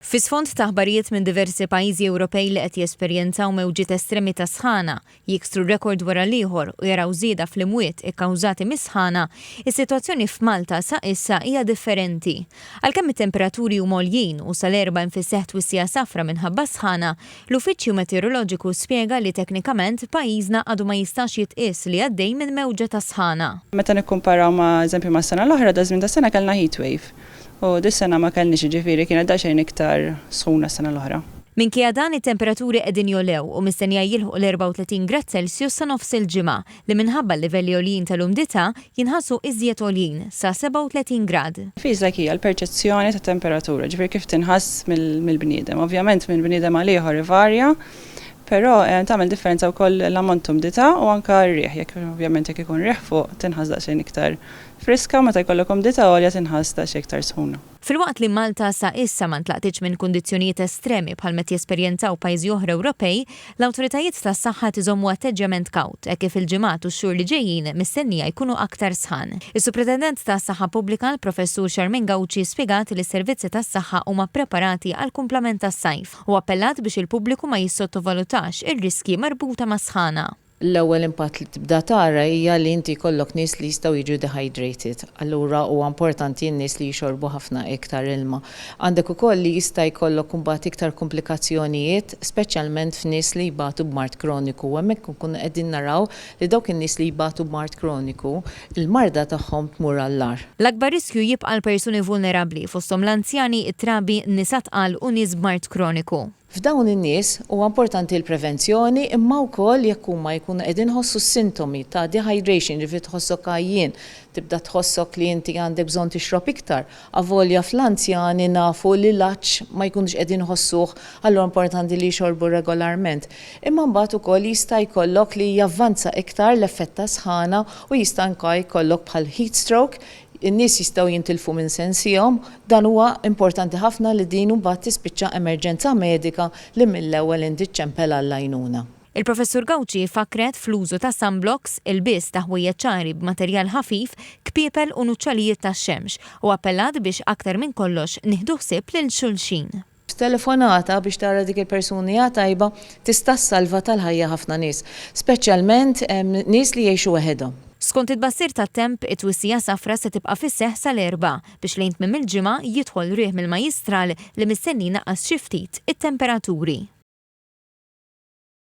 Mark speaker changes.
Speaker 1: Fi sfond ta' aħbarijiet minn diversi pajjiżi Ewropej li qed jesperjenzaw mewġiet estremi ta' sħana, jiksru rekord wara l-ieħor u jaraw żieda fl-imwiet ikkawżati mis-sħana, is-sitwazzjoni f'Malta sa issa hija differenti. Għalkemm it-temperaturi huma għoljin u sal-Erbgħa hemm fis-seħħ twissija safra minħabba s-sħana, l-Uffiċċju Meteoroloġiku spjega li teknikament pajjiżna għadu ma jistax jitqies li għaddej minn mewġa ta' sħana.
Speaker 2: Meta nikkumparaw ma' eżempju mas-sena l-oħra, daż-żmien tas-sena kellna heatwave. U dis-sena ma kellniex, jiġifieri kienet daqsxejn iktar sħuna s-sena l-oħra.
Speaker 1: Minkejja dan, it-temperaturi qegħdin jogħlew u mistennija jilħqu l-34 grad Celsius sa nofs il-ġimgħa, li minħabba l-livelli għoljin tal-umdità jinħassu iżjed għoljin, sa 37 grad.
Speaker 2: Feels like hija l-perċezzjoni tat-temperatura, ġifieri kif tinħass mill-bniedem. Ovvjament minn bniedem għal ieħor ivarja, però tagħmel differenza wkoll l-ammont t'umdità u anke r-riħ, jekk ovvjament jekk ikun riħ fuq tinħass daqsxejn iktar Friska u meta jkollok umdità għolja tinħass daqsxejn iktar sħuna.
Speaker 1: Filwaqt li Malta sa issa ma ntlaqtitx minn kundizzjonijiet estremi bħal m'qed jesperjenzaw pajjiżi oħra Ewropej, l-awtoritajiet tas-saħħa qed iżommu atteġġjament kawt hekk kif il-ġimgħat u x-xhur li ġejjin mistennija jkunu aktar sħan. Is-Supretendent tas-Saħħa Pubblika, l-Professur Charmaine Gauci spjegat li s-servizzi tas-saħħa huma ppreparati għall-kumplament tas-sajf u appellat biex il-pubbliku ma jissottovalutax ir-riskji marbuta mas-sħana.
Speaker 3: L-ewwel impatt li tibda tara hija li inti jkollok nies li jistgħu jiġu dehydrated. Allura huwa importanti n-nies li jixorbu ħafna iktar ilma. Għandek ukoll li jista' jkollok imbagħad iktar kumplikazzjonijiet, speċjalment f'nies li jbatu b'mard kroniku u hemmhekk inkunu qegħdin naraw li dawk in-nies li jbatu b'mard kroniku, il-marda tagħhom tmur għall-agħar.
Speaker 1: L-akbar riskju jibqa' għall-persuni vulnerabbli, fosthom l-anzjani, it-trabi, nisa tqal u nies b'mard kroniku.
Speaker 3: F'dawn in-nies huwa importanti l-prevenzjoni imma wkoll jekk huma jkunu qegħdin iħossu s-sintomi ta' dehydration, jiġifieri tħossok għajjien, tibda tħossok li inti għandek bżonn tixrob iktar, avolja fl-anzjani nafu li l-għatx ma jkunux qegħdin iħossuh allura importanti li jixorbu regolarment. Imma mbagħad ukoll jista' jkollok li javvanza iktar l-effett tas-sħana u jista' anke jkollok bħal heat stroke, In-nies jistgħu jintilfu minn sensihom, dan huwa importanti ħafna li din imbagħad tispiċċa emerġenza medika li mill-ewwel inti ċċempel għall-għajnuna.
Speaker 1: Il-Professur Gauci fakkret fl-użu ta' sunblocks, ilbies ta' ħwejjeġ ċari b'materjal ħafif, kpiepel u nuċċalijiet tax-xemx u appellat biex aktar minn kollox nieħdu ħsieb lil xulxin.
Speaker 3: B'telefonata biex tara dik il-persuna hija tajba tista' ssalva tal-ħajja ħafna nies, speċjalment nies li jgħixu weħidhom.
Speaker 1: Skont it-tbassir tat-temp, it-twissija safra se tibqa' fis-seħħ sal-Erbgħa, biex lejn tmiem il-ġimgħa jidħol riħ mill-Majjistral li mistenni jnaqqas xi ftit it-temperaturi.